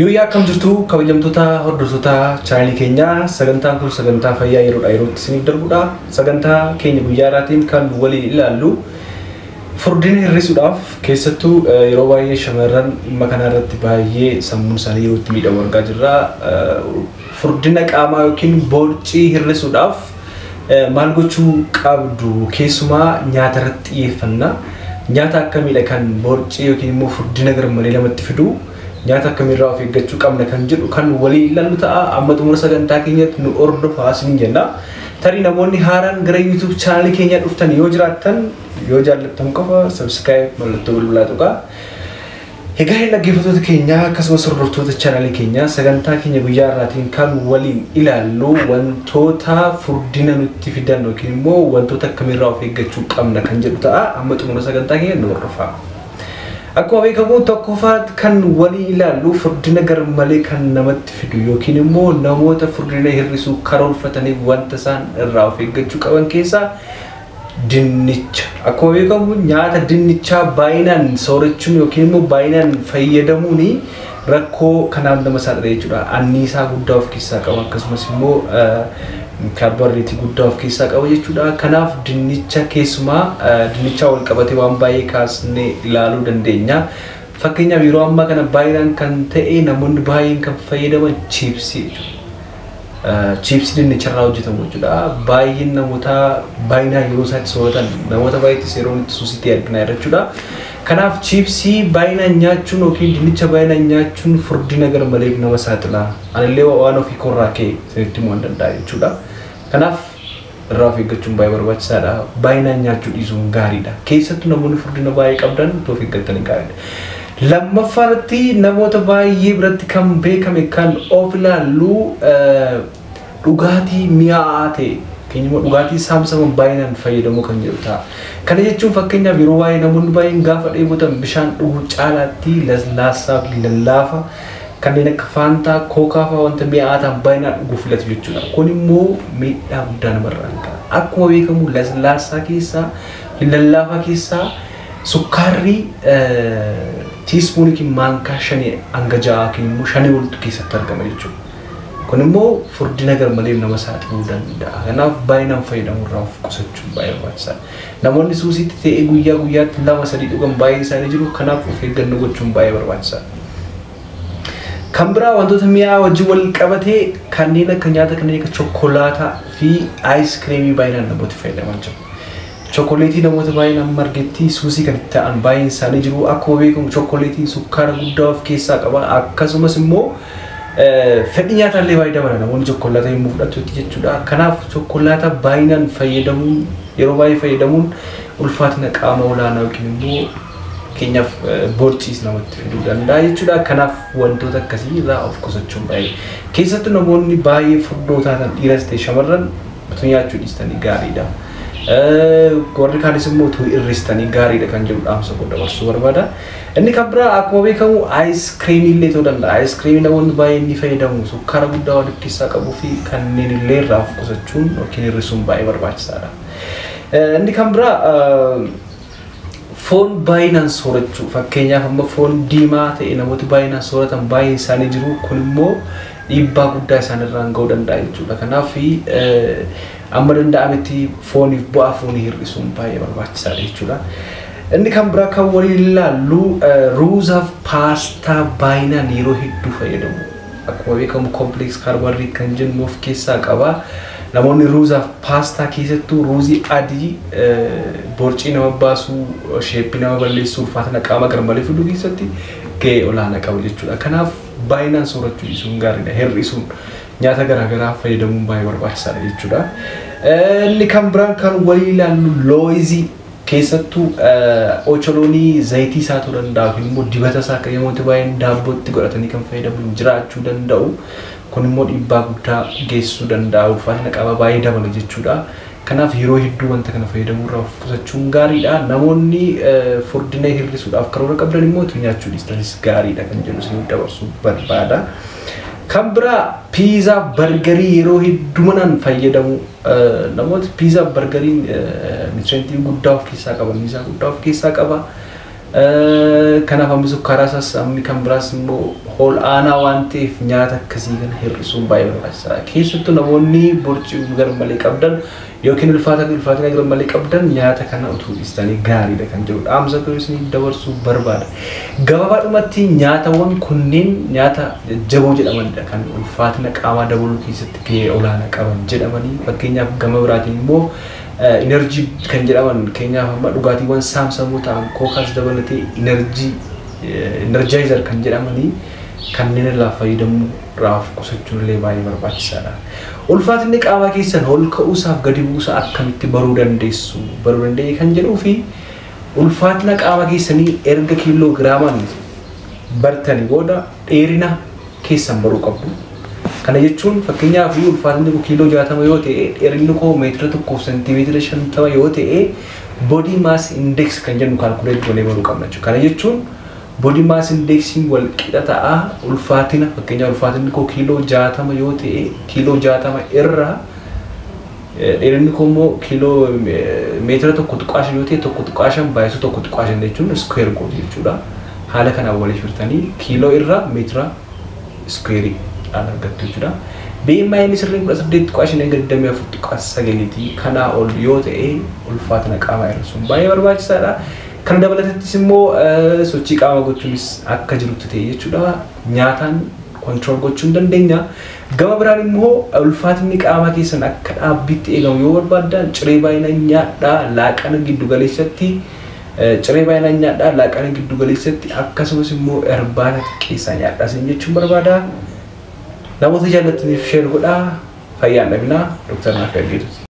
Yooyyaa akkam jirtu kabajamtoota hordoftoota chaanalii keenyaa, sagantaan kun sagantaa fayyaa yeroodhaa yerootti isiniif darbudha. Sagantaa keenya guyyaa har'aatiin kan waliin ilaallu furdina hir'isuudhaaf keessattuu yeroo baay'ee shamarran dhimma kana irratti baay'ee sammuun isaanii yeroo itti miidhamu argaa jirra. Furdina qaamaa yookiin boorcii hir'isuudhaaf maal gochuu qabdu, keessumaa nyaata irratti xiyyeeffanna. Nyaata akkamiidha kan boorcii yookiin immoo furdina garmalee namatti fidu? Nyaata akkamiirraa of eeggachuu qabna kan jedhu kan waliin ilaallu ta'a. Amma xumura sagantaa keenyatti nu hordofaa isiniin jenna. Tarii namoonni haaraan gara YouTube chaanalii keenyaa dhuftan yoo jiraattan, yoo jaallattan qofa subscribe mallattoo bilbilaa tuqaa. Egaa dhaggeeffattoota keenya akkasumas hordoftoota chaanalii keenyaa, sagantaa keenya guyyaa har'aatiin kan waliin ilaallu wantoota furdina nutti fidan yookiin immoo wantoota akkamiirraa of eeggachuu qabna kan jedhu ta'a. Amma xumura sagantaa keenya nu hordofaa. Akkuma beekamu tokkoffaa kan waliin ilaallu furdina garmalee kan namatti fidu yookiin immoo namoota furdina hir'isuu karoorfataniif wanta isaan irraa of eeggachuu qaban keessaa dinnicha. Akkuma beekamu nyaata dinnichaa baay'inaan soorachuun yookiin immoo baay'inaan fayyadamuun rakkoo kanaaf nama saaxila jechuudha. Anniisaa guddaa of keessaa qaba, akkasumas immoo kaarbohaayidireetii guddaa of keessaa qaba jechuudha. Kanaaf dinnicha keessumaa dinnichaa wal qabatee waan baay'ee kaasnee ilaaluu dandeenya. Fakkeenyaaf yeroo ammaa kana baay'inaan kan ta'e namoonni baay'een kan fayyadaman chiipsii jechuudha. Chiipsii dinnicharraa hojjetamu jechuudha. Baay'een namoota baay'inaan yeroo isaan sooratan namoota baay'eettis yeroo itti suusiitti argina jechuudha. Kanaaf chiipsii baay'inaan nyaachuun yookiin dinnicha baay'inaan nyaachuun furdina garmaleef nama saaxila. Anillee waan ofii korraa ka'e isinitti himuu hin danda'a jechuudha. Kanaaf irraa of eeggachuun baay'ee barbaachisaadha. Baay'inaan nyaachuu dhiisuun gaariidha. Keessattuu namoonni furdina baay'ee qabdan of eeggatanii gaariidha. Lammaffaarratti namoota baay'ee biratti kan beekame kan of ilaallu dhugaatii mi'aawaa ta'e yookiin immoo dhugaatii saamsaman baay'inaan fayyadamuu kan jedhu ta'a. Kana jechuun fakkeenyaaf yeroo baay'ee namoonni baay'een gaafa dheebotan bishaan dhuguu caalaatti laslaasaa fi lallaafa kanneen akka faantaa, kookaa fa'aa wanta mi'aawaa ta'an baay'inaan dhuguu filatu jechuudha. Kun immoo miidhaa guddaa namarraan gaha. Akkuma beekamu laslaasaa keessaa, lallaafaa keessaa sukkaarri teaspoonii yookiin maankaa 5 hanga 6 yookiin immoo 5 oltu keessatti argama jechuudha. Kun immoo furdina garmaleef nama saaxiluu danda'a. Kanaaf baay'inaan fayyadamuu irraa of qusachuun baay'ee barbaachisaadha. Namoonni suusiitti ta'ee guyyaa guyyaatti 2 3 dhugan baay'een isaanii jiru. Kanaaf of eeggannoo gochuun baay'ee barbaachisaadha. Kan biraa wantoota mi'aa wajjin wal qabatee kanneen akka nyaata kanneen akka chokkolaataa fi aayiskiriimii baay'inaan namooti fayyadaman jiru. Chokkoleetii namoota baay'inaan margetti suusii kan itti ta'an baay'een isaanii jiru. Akkuma beekamu chokkoleetiin sukkaara guddaa of keessaa qaba. Akkasumas immoo fedhii nyaataa illee baay'ee dabala namoonni chokkolaataa yommuu fudhatutti jechuudha. Kanaaf chokkolaataa baay'inaan fayyadamuun yeroo baay'ee fayyadamuun ulfaatina qaama olaanaa yookiin immoo keenyaaf borciis namatti fiduu danda'a jechuudha. Kanaaf wantoota akkasii irraa of qusachuun baay'ee keessattuu namoonni baay'ee furdoo taatan dhiiras ta'e shamarran utuu nyaachuu dhiistanii gaariidha. Warri kaanis immoo utuu hir'istanii gaariidha kan jedhu dhaamsa koo dabarsuu barbaada. Inni kan biraa akkuma beekamu aayiskiriimii illee ta'uu danda'a. Aayiskiriimii namoonni baay'een ni fayyadamu. Sukkaara guddaa waan of keessaa qabuu fi kanneen illee irraa of qusachuun yookiin hir'isuun baay'ee barbaachisaadha. Inni kan biraa foon baay'inaan soorachuu. Fakkeenyaaf amma foon diimaa ta'e namooti baay'inaan sooratan baay'een isaanii jiru. Kun immoo dhiibbaa guddaa isaanirraan ga'uu danda'a jechuudha. Kanaaf amma danda'ametti fooniif bu'aa foonii hir'isuun baay'ee barbaachisaadha jechuudha. Inni kan biraa kan waliin ilaallu ruuzaaf paastaa baay'inaan yeroo hedduu fayyadamu. Akkuma beekamu complex carbohydrate kan jennu of keessaa qaba. Namoonni ruuzaaf paastaa keessattuu ruuzii adii borcii nama baasuu, sheeppii nama balleessuu, ulfaatina qaama garmalee fiduu keessatti gahee olaanaa qaba jechuudha. Kanaaf baay'inaan soorachuu dhiisuun gaariidha. Hir'isuun nyaata garaagaraa fayyadamuun baay'ee barbaachisaadha jechuudha. Inni kan biraan kan waliin ilaallu looyizii keessattuu ocholoonii zayitii isaa ta'uu danda'a yookiin immoo dibata isaa akka namooti baay'een daabbootti godhatanii kan fayyadaman jiraachuu danda'u. Kun immoo dhiibbaa guddaa geessisuu danda'a. Ulfaatina qaamaa baay'ee dabala jechuudha. Kanaaf yeroo hedduu wanta kana fayyadamuu irraa of qusachuun gaariidha. Namoonni furdina hir'isuudhaaf karoora qabdan immoo utuu nyaachuu dhiistanis gaariidha kan jedhu isiniif dabarsuu barbaada. Kan biraa piizaa bargarii yeroo hedduu manaan fayyadamu. Namooti piizaa bargariin nutrientii guddaa of keessaa qaba, anniisaa guddaa of keessaa qaba. Kanaaf hammi sukkaaraa isaas hammi kan biraas immoo ol aanaa waan ta'eef nyaata akkasii kana hir'isuun baay'ee barbaachisaadha. Keessattuu namoonni borcii garmalee qabdan yookiin ulfaatina garmalee qabdan nyaata kana utuu dhiistanii gaariidha kan jedhu dhaamsa koo isiniif dabarsuu barbaada. Gabaabaadhumatti nyaatawwan kunneen nyaata jajjaboo jedhamanidha kan ulfaatina qaamaa dabaluu keessatti gahee olaanaa qaban jedhamanii. Fakkeenyaaf gama biraatiin immoo energy kan jedhaman, fakkeenyaaf amma dhugaatiiwwan saamsamoo ta'an, kookaas dabalatee energy energizer kan jedhamanii kanneen irraa fayyadamuu irraa of qusachuun illee baay'ee barbaachisaadha. Ulfaatinni qaamaa keessan ol ka'uusaaf gadi bu'uusaa akkamitti baruu dandeessu baruu dandeenye kan jedhuu fi ulfaatina qaama keessanii erga kiiloo giraamaan bartanii booda dheerina keessan baruu qabdu. Kana jechuun fakkeenyaaf ulfaatinni koo kiiloo 60 yoo ta'e, dheerinni koo meetira 1 fi seentimeetira 50 yoo ta'e, body mass index kan jennu calculate goonee baruu qabna jechuudha. Kana jechuun body mass indexiin wal qixa ta'a ulfaatina, fakkeenyaaf ulfaatinni koo kiiloo 60 yoo ta'e, kiiloo 60 irra dheerinni koo immoo kiiloo meetira 1.5 yoo ta'e, 1.5 baay'isu 1.5 jechuun square gootu jechuudha. Haala kanaan waliif hirtanii kiiloo irra meetira square dhaan argattu jechuudha. BMI inni sirriin 18.5 hanga 24.9ti. Kanaa ol yoo ta'e ulfaatina qaamaa hir'isuun baay'ee barbaachisaadha. Kana dabalatattis immoo sochii qaamaa gochuunis akka jirutti ta'e jechuudha. Nyaataan control gochuu hin dandeenya. Gama biraan immoo ulfaatinni qaamaa keessan akka dhaabbiitti eegamu yoo barbaaddan, ciree baay'inaan nyaadhaa, laaqana giddu galeessatti ciree baay'inaan nyaadhaa, laaqana giddu galeessatti, akkasumas immoo irbaata xiqqeessaa nyaadhaa isin jechuun barbaada. Namoota jaallataniif share godhaa. Fayyaan dhabinaa. Dooktar Naaf Ergeetuuti.